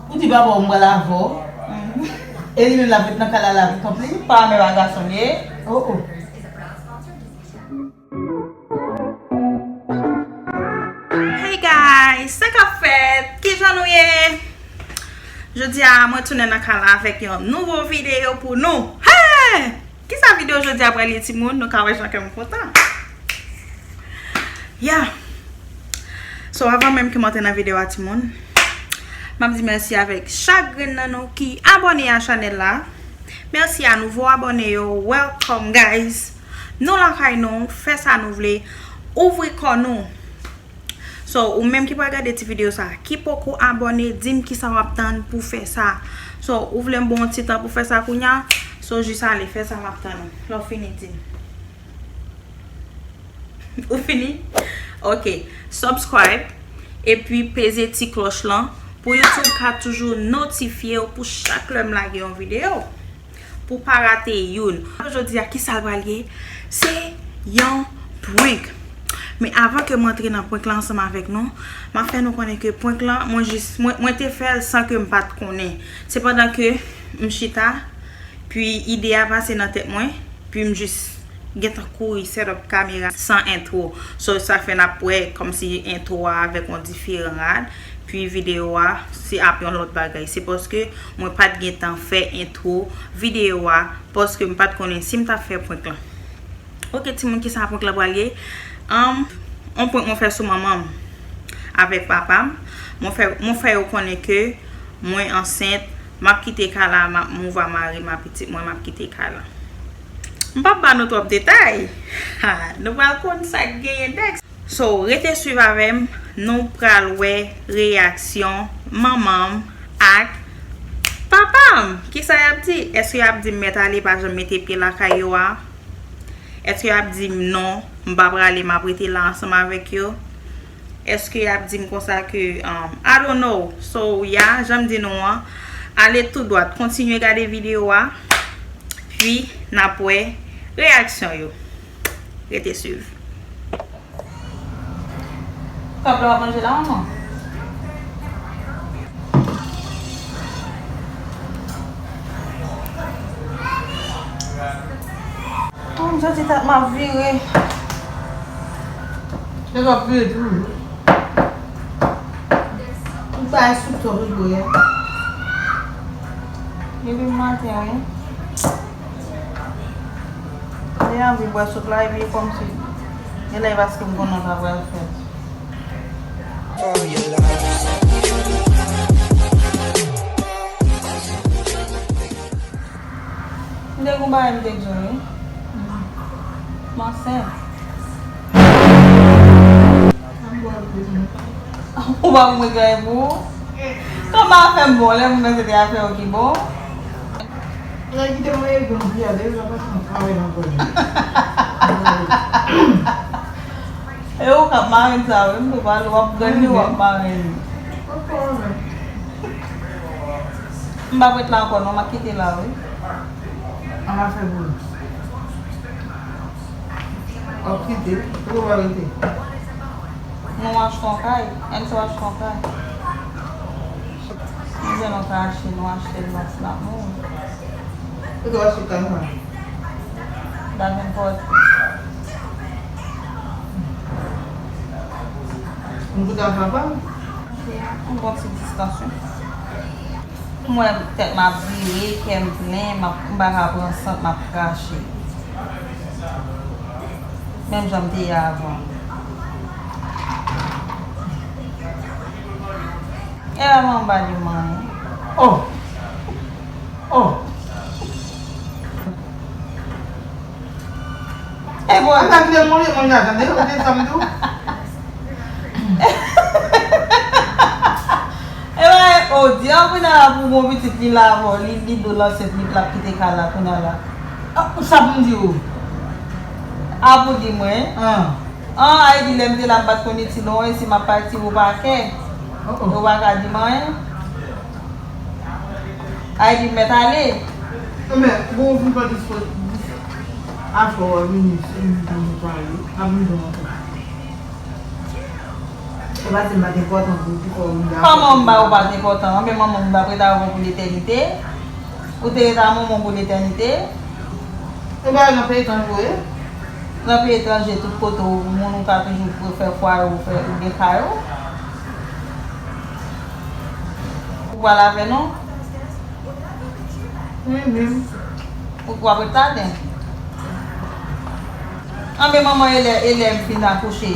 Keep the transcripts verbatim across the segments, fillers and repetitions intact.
Ou di baba w m pral avè w. E li menm l ap ret nan kay la, l ap konpli. Pa menm a gason li ye. Oh, oh. Hey guys, sa k ap fèt? Kijan nou ye? Jodi a, mwen tounen nan kay la avèk yon nouvo videyo pou nou. Hey! Kisa videyo jodi a pral ye, timoun? Nou ka wè jan kè m kontan. Yeah. So, avan menm ke m antre nan videyo a, timoun, m ap di mèsi avèk chak grenn nan nou ki abòne a chanèl la. Mèsi a nouvo abòne yo. Welcome, guys. Nou lakay nou, fè sa nou vle, ouvri kò nou. So, ou menm ki pral gade ti videyo sa, ki poko abòne, di m kisa w ap tann pou fè sa. So, ou vle m ba w yon ti tan pou fè sa kounya? So, jis ale, fè sa m ap tann ou. Lè w fini, di m. Ou fini? Ok. Subscribe. Epi peze ti klòch lan pou YouTube ka toujou notifye w pou chak lè m lage yon videyo. Pou pa rate youn. Jodi a, kisa l pral ye? Se yon prank. Men avan ke m antre nan prank lan ansanm avèk nou, m ap fè nou konnen ke prank lan, mwen jis, mwen, mwen te fè l san ke m pa t konnen. Se pandan ke m chita, pi ide a pase nan tèt mwen, pi m jis gentan kouri set up kamera san entwo. So, sa fè n ap wè kòmsi entwo a avèk yon diferan rad, pi videyo a, se ap yon lòt bagay. Se paske mwen pa t gentan fè entwo videyo a, paske m pa t konnen si m t ap fè prank lan. Ok, timoun, kisa prank lan pral ye? Anm, yon prank mwen fè sou manman m avèk papa m. Mwen fè, mwen fè yo konnen ke mwen ansent, m ap kite kay la, m ap move a mari m a pitit mwen, m ap kite kay la. M p ap ba nou twòp detay. Ha, nou pral konn sa k genyen next. So, rete swiv avè m, nou pral wè reyaksyon manman m ak papa m. Kisa y ap di? Èske y ap di m mèt ale, pa janm mete pye lakay yo a? Èske y ap di m non, m pa prale, m ap rete la ansanm avèk yo? Èske y ap di m konsa ke, um, I don't know. So, yeah, jan m di nou an, ale tou dwat, kontinye gade videyo a, pi n ap wè reyaksyon yo. Rete swiv. Kòb la w ap manje la, manman? Oh, m santi tèt m ap vire. Tèt w ap vire toujou. Ou bay soup sa w bwè a. Depi maten, wi. Li anvi bwè soup la, epi kòmsi, genlè paske m konnen sa pral fèt. M te gon bagay m te di w, wi. M ansent. Ou pa mwen gay pou ou. Kòman afè m bon, lè moun nan se te afè w ki bon. Nèg ki te mwen egzanp, di a, depi la, paske m travay nan kò li. E ou k ap mare sa, wi, m tou pale, w ap grann li, w ap mare li. M p ap ret la ankò, non, m ap kite la, wi. An afè pou ou. W ap kite, pou ou pa rete. Nou achte yon kay. Enzo achte yon kay. Nou jwenn yon kay achte, nou achte l, nou ap, n ap mouri. Kote w achte kay sa? Davenport. Yon kote a papa? Yon bon ti distans, wi. M wè tèt m ap vire, kè m plen, m ap, m pa ka pran sant, m ap krache. Menm jan m te ye avan. E avan m pa di m anyen. Oh! Oh! E bon. An ta kite mwen, mwen la tande, ou te sa m di w? E ben, o di an, kounye a la pou bon pitit li la avè w, li, li di w l ansent, li p ap kite kay la kounye a la. Ah, sa pou m di w? A pou di mwen. An. An, ay di lè m te la m pa t konn iti non, e si m ap pati ou pa kè. Oh, oh. Ou pa ka di m anyen. Ay di m mèt ale. Non, men, bon, ou vin pran dispo-, dis-, afè w a vini, se vin pou nou pale, ap vin jan w ap pale. Pase m pa t enpòtan pou, pou kò w, m dakò. Kòman m ba ou pa t enpòtan? Anben manman m t ap ret avè w pou letènite? Ou te ret a manman w pou letènite? E bagay nan peyi etranje w ye? Nan peyi etranje, tout kote w, moun ou ka toujou fè fwaye w, fè, ou gen kay ou. Ou pral avè nou? Wi, wi. Ou, w ap ret ladan? Anben manman, e lè, e lè m fin akouche,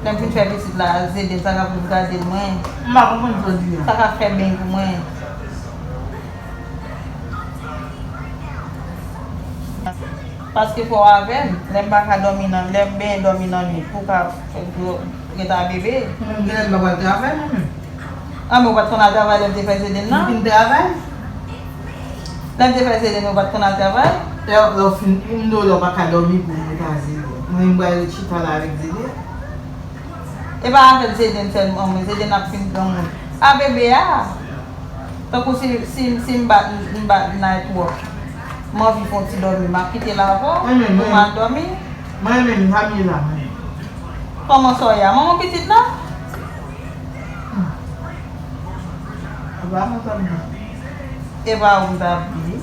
lè m fin fè pitit la, Zeden, sa k ap vin gade l mwen. M pa konprann sa w di a. Sa k ap fè beny pou mwen. Paske fò w avè m, lè m pa ka dòmi nan, lè m benyen dòmi nan nwit, pou w ka ret a bebe. Mwen menm, genlè m pa pral travay, mwen menm. Anben, ou pa t konn al travay lè m te fè Zeden nan? M fin travay. Lè m te fè Zeden, ou pa t konn al travay? Lè, lè w fin, m di w lè w pa ka dòmi pou w ret a Zeden. Mwen, m pral ret chita la avèk Zeden. E pa avèk Zeden sèlman, mwen, Zeden ap fin granmoun. A bebe a, tankou si, si, si m bat, m bat Nay twòp, m anvi fè yon ti dòmi, m ap kite l avè w pou m al dòmi? Mwen menm, sa m ye la, mwen. Kòman sa w ye a? Manman pitit la? Hmm. Apa mwen konn nan. E pa ou m t ap di.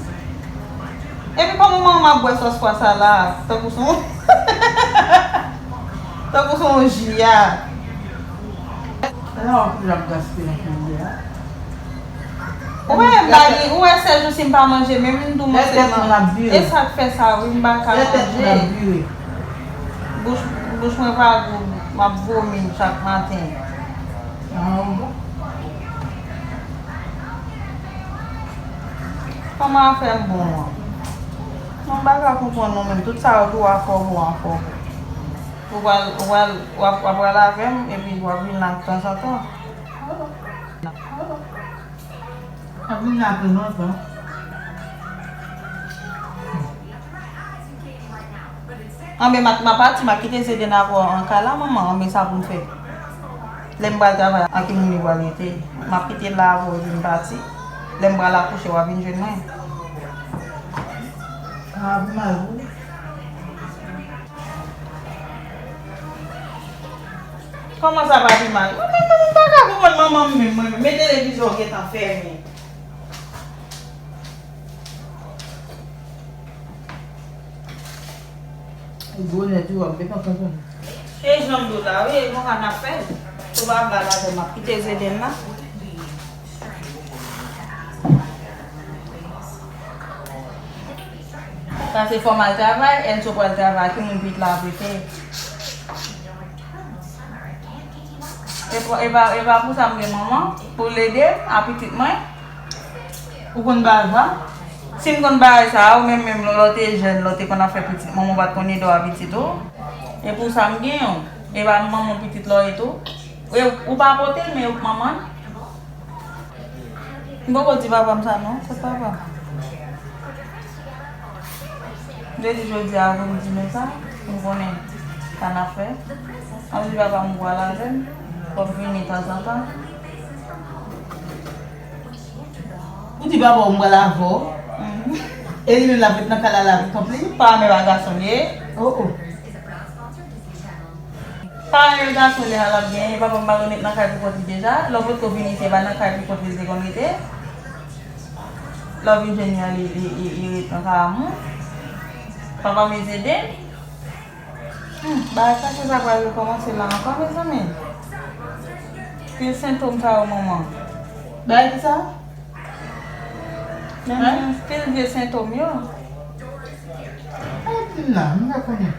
Epi kòman manman ap bwè sòs pwa sa la? Tankou se yon, tankou se yon ji a. Ala w ap gaspiye nan peyi a. Ou wè, m pa gen, ou wè, sèl jou si m pa manje, menm m di w mwen sèlman. E sa k fè sa, wi, m pa ka manje. Bouch, bouch mwen pa gou, m ap vomi chak maten. Ah, bon. Kòman afè m bon an? Non, m pa ka konprann nou menm. Tout sa yo tou afè w bon, afè w bon. Ou pral, ou pral, w ap, w ap pral avè m, epi w ap vin la tanzantan. W ap vin la tanzantan. Anben, m a, m a pati, m a kite Zeden avè w an kay la, manman, anben, sa pou m fè? Lè m pral travay, a ki moun li pral rete? M ap kite l la avè w epi m pati. Lè m pral akouche, w a vin jwenn mwen. Sa ap mal pou ou. Kòman sa pa pi mal? Mwen menm, mwen pa ka konprann manman m menm, mwen menm. Men televizyon gentan fèmen. Gwo nèt wi, w ap gentan konprann. E jan m di w la, wi, e konsa n ap fè. Tou pa bal avè m, m ap kite Zeden la. Sa se fò m al travay, Enzo pral travay, ki moun pitit la ap rete? E pa, e pa, e pa pou sa m gen manman, pou l ede m a pitit mwen. Ou konn bagay sa? Si m konn bagay sa, ou menm, menm lè w te jèn, lè w te konn ap fè pitit, manman w pa t konn ede w a pitit ou? E pou sa m gen yon. E pa manman pitit la w ye tou? E ou pa pote l, men ou k manman l? M poko di papa m sa non, kot papa m? M te di jodi a pou m di nou sa, pou m konnen sa n ap fè. M ap di papa m ou pral avè m, w ap vini tanzantan. Ou di papa w m pral avè w? Mhm. E li menm l ap ret nan kay la, l ap ret tanpri? Pa menm pa gason l ye? Oh, oh. Pa yon gason li al ap genyen, papa m pa konn ret nan kay pou kont li deja. Lè w potko vini isit, e pa nan kay pou kont li te konn rete. Lè w vin jwenn li an, li, li, li, li ret nan kay a moun. Papa m e Zeden. Hmm, bagay sa, se sa pral rekòmanse la ankò, mezanmi. Pil sentòm sa yo, manman. Bagay ki sa? Menm jan, pil vye sentòm yo. Ay, m la, m pa konnen.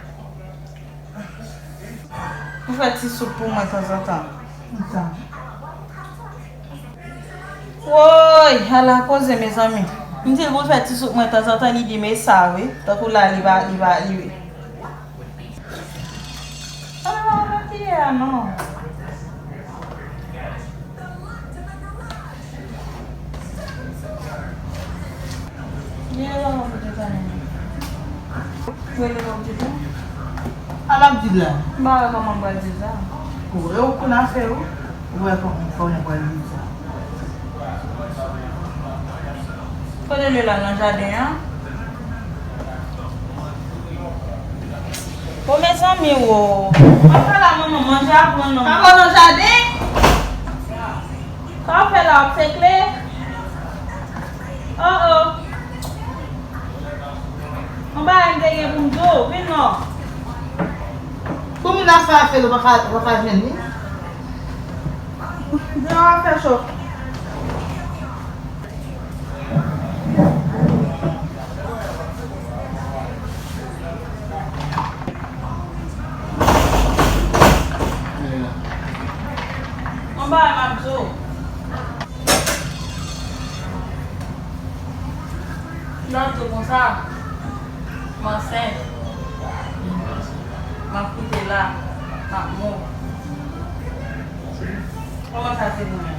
Ou fè ti soup pou mwen tanzantan. Konsa. Woy, ala koze, mezanmi. M di l pou l fè ti soup mwen tanzantan, li di m e sa, wi. Tankou la, li pa, li pa, li. Ala, ala, ki a non. Li rele w pou te tann li. Rele w pou te tann. A l ap di l la. M pa wè kòman m pral di l sa. Ou wè ou konn afè ou. Ou wè kòman, kòman m pral di l sa. Kote l ye la nan jaden an? O mezanmi o. Mwen pa la manman, manje a pran non. Papa nan jaden? Sa w fè la, w ap sekle? Oh oh. Yon bagay m te gen pou m di w, vin non. Pou moun nan fè afè l, ou pa ka, ou pa ka jwenn li? Deyò a fè cho. Yon bagay m ap di w. Lè w di w konsa, m ansent. M ap kite la, m ap mou. Kòman sa se pou mwen?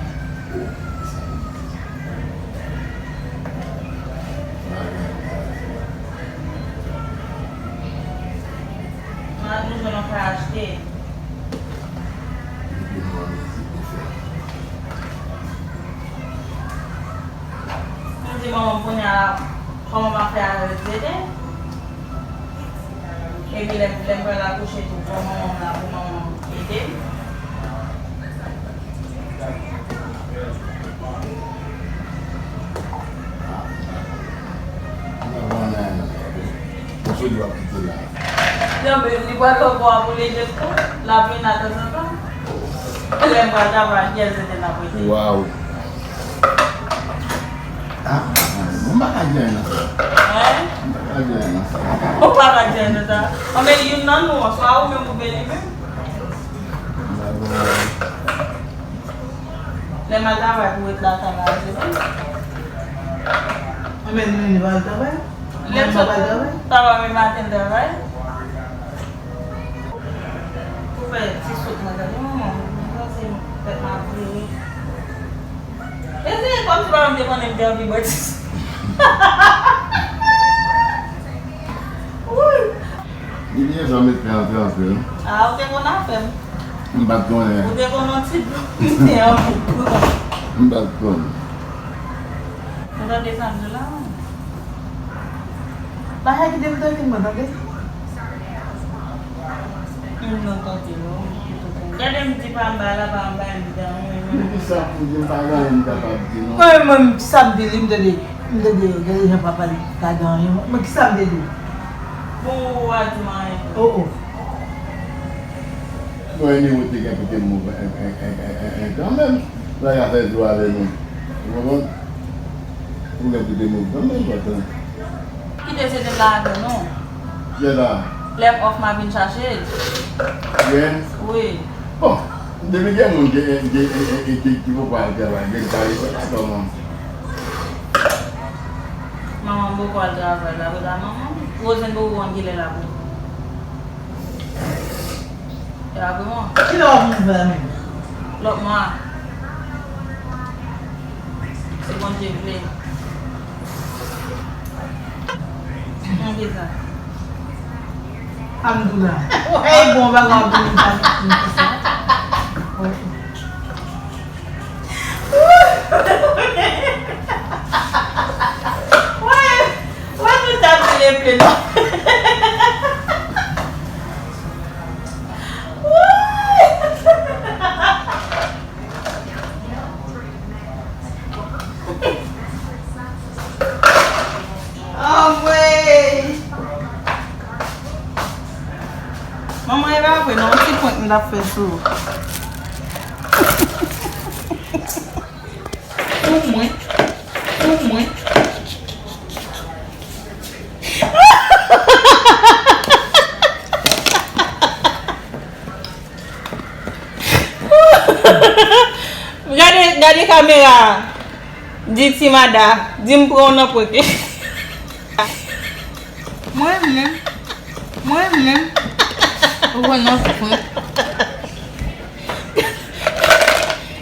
Mwen ak nou jwenn yon kay achte. M di manman m kounye a, kòman m ap fè avèk Zeden? Epi lè, lè m pral akouche tou, fò manman m la pou manman m ede m. Li pral fè kò a pou l ede l tou, l ap vin la tanzantan. Lè m pral travay, kiyès Zeden ap ede? Waw. Ah, mwen pa ka di anyen nan sa. Hein? Mwen pa ka di anyen nan sa. Ou pa ka di anyen nan sa. Anben youn nan nou an, swa ou menm oubyen li menm. Lè m al travay pou ret lakay la, se bon. Anben nou menm nou pa al travay? Lè m sot travay, papa m e maten travay. Pou fè ti sout mwen tande manman, mwen panse tèt m ap vire. E se kòmsi papa m te konnen m te anvi bwè ti sout. Wouyy! Li byen jan mete antre antre wi. Ah, ou te konn afè m. M pa t konnen. Ou te konn yon ti dlo m te anvi pran. M pa t konnen. Ou tande sa m di w la? Bagay ki te m tande, mwen tande. M nan tande non. Gade m di pa m ba la, pa m ba m dan, wi, men. Men ki sa pou di, m pa gen anyen m kapab di non. Mwen menm, sa m di li, m tande, m tande, gade jan papa li pa gen anyen. Men ki sa m te di w? Bon, ou pa di m anyen. Oh, oh. Bon, anyway, ou te gen pou te move, en, en, en, en, en, en, kanmenm. Sa ka fè jou avè nou. Ou konprann? Ou gen pou te move kanmenm, patan. Kite se te la avè nou. Kiyès la? Lè m off m a vin chache l. Yen? Wi. Bon, depi gen moun ki, ki, ki, ki, ki poko al travay, gen kay fè la kòman? Manman m poko al travay la, wi la manman. Rozen poko konn kilè l ap. E apre mwen. Kilè w ap ouvè menm? Lòt mwa. Si Bondye vle. Mwen gen sa. Amdoula. Ey, bon, bagay, bon, bagay, bon, sa. Wè, wè, nou t ap lepe non. Anmwey! Manman, e pa vre non, yon ti prank m t ap fè sou ou. Pou mwen. Pou mwen. Gade, gade kamera a. Di Ti Mada, di m pran w nan prank. Mwen menm, mwen menm, ou pran nan prank.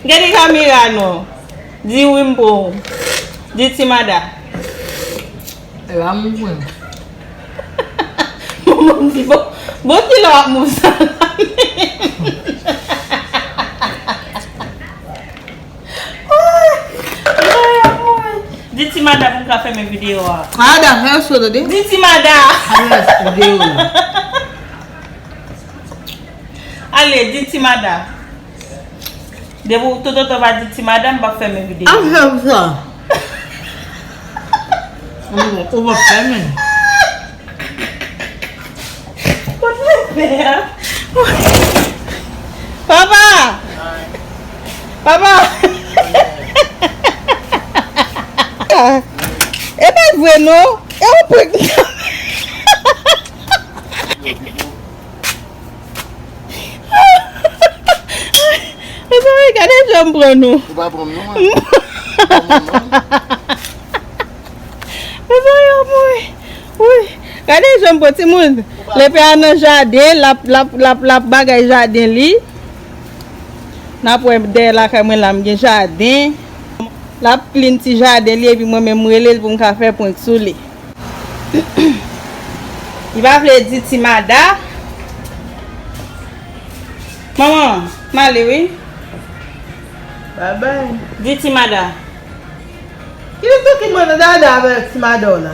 Gade kamera non. Di wi m pran w. Di Ti Mada. E pa m pran. Manman m di, bon, bon, kilè w ap move sa la menm? Di Ti Mada pou m ka fèmen videyo a. Ah, dakò, so tande. Di Ti Mada. Yes, videyo la. Ale, di ti mada. Depi w toutotan w pa di ti mada, m p ap fèmen videyo. An fè m sa. Ou p ap fèmen. Kot mwen fè a? Papa! Papa! E pa vre non. E yon prank. Mezanmi, gade jan m pran nou. Ou pa pran m non, mwen. Mezanmi, anmwe. Wi. Gade jan m pran timoun. Lepe a nan jaden, l ap, l ap, l ap, l ap bagay jaden li. N ap wè dèyè lakay mwen la, m gen jaden. L ap clean ti jaden li, epi mwen menm m rele l pou m ka fè prank sou li. Li pa vle di ti mada. Manman, m ale wi. Babay. Di ti mada. Ki li tou ki mwen nan dada avèk ti mada w la?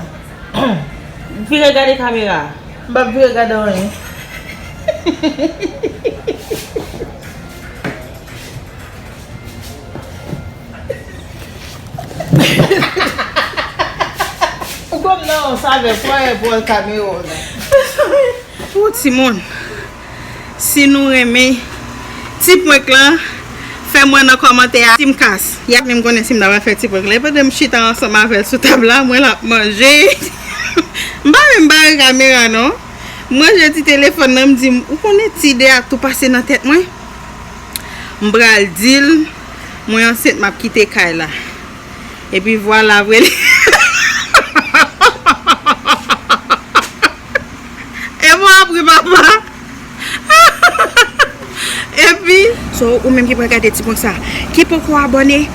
Vire gade kamera. M p ap vire gade anyen. Ou konn nan yon savè fwaye pran kamera w la. Pou timoun, si nou renmen ti prank lan, fè m wè nan kòmantè a. Ti m kas, y ap menm konnen si m ta pral fè ti prank lan. E pandan m chita ansanm avè l sou tab la, mwen l ap manje. M pa menm bare kamera non. M ranje ti telefòn nan, m di, ou konnen ti ide a tou pase nan tèt mwen. M pral di l, mwen ansent, m ap kite kay la. Epi vwala vre li. E mwen ap ri papa. Epi, so, ou menm ki pral gade ti prank sa, ki poko abòne,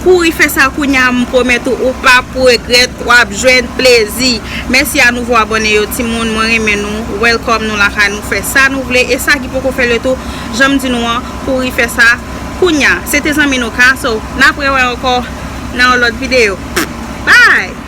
kouri fè sa kounye a, m pwomèt ou, ou p ap regrèt, w ap jwenn plezi. Mèsi a nouvo abòne yo, timoun, mwen renmen nou. Welcome nou lakay nou, fè sa nou vle. E sa ki poko fè l yo tou, jan m di nou an, kouri fè sa kounye a. Se te zanmi nou Kaso. N ap rewè ankò nan yon lòt videyo. Bye!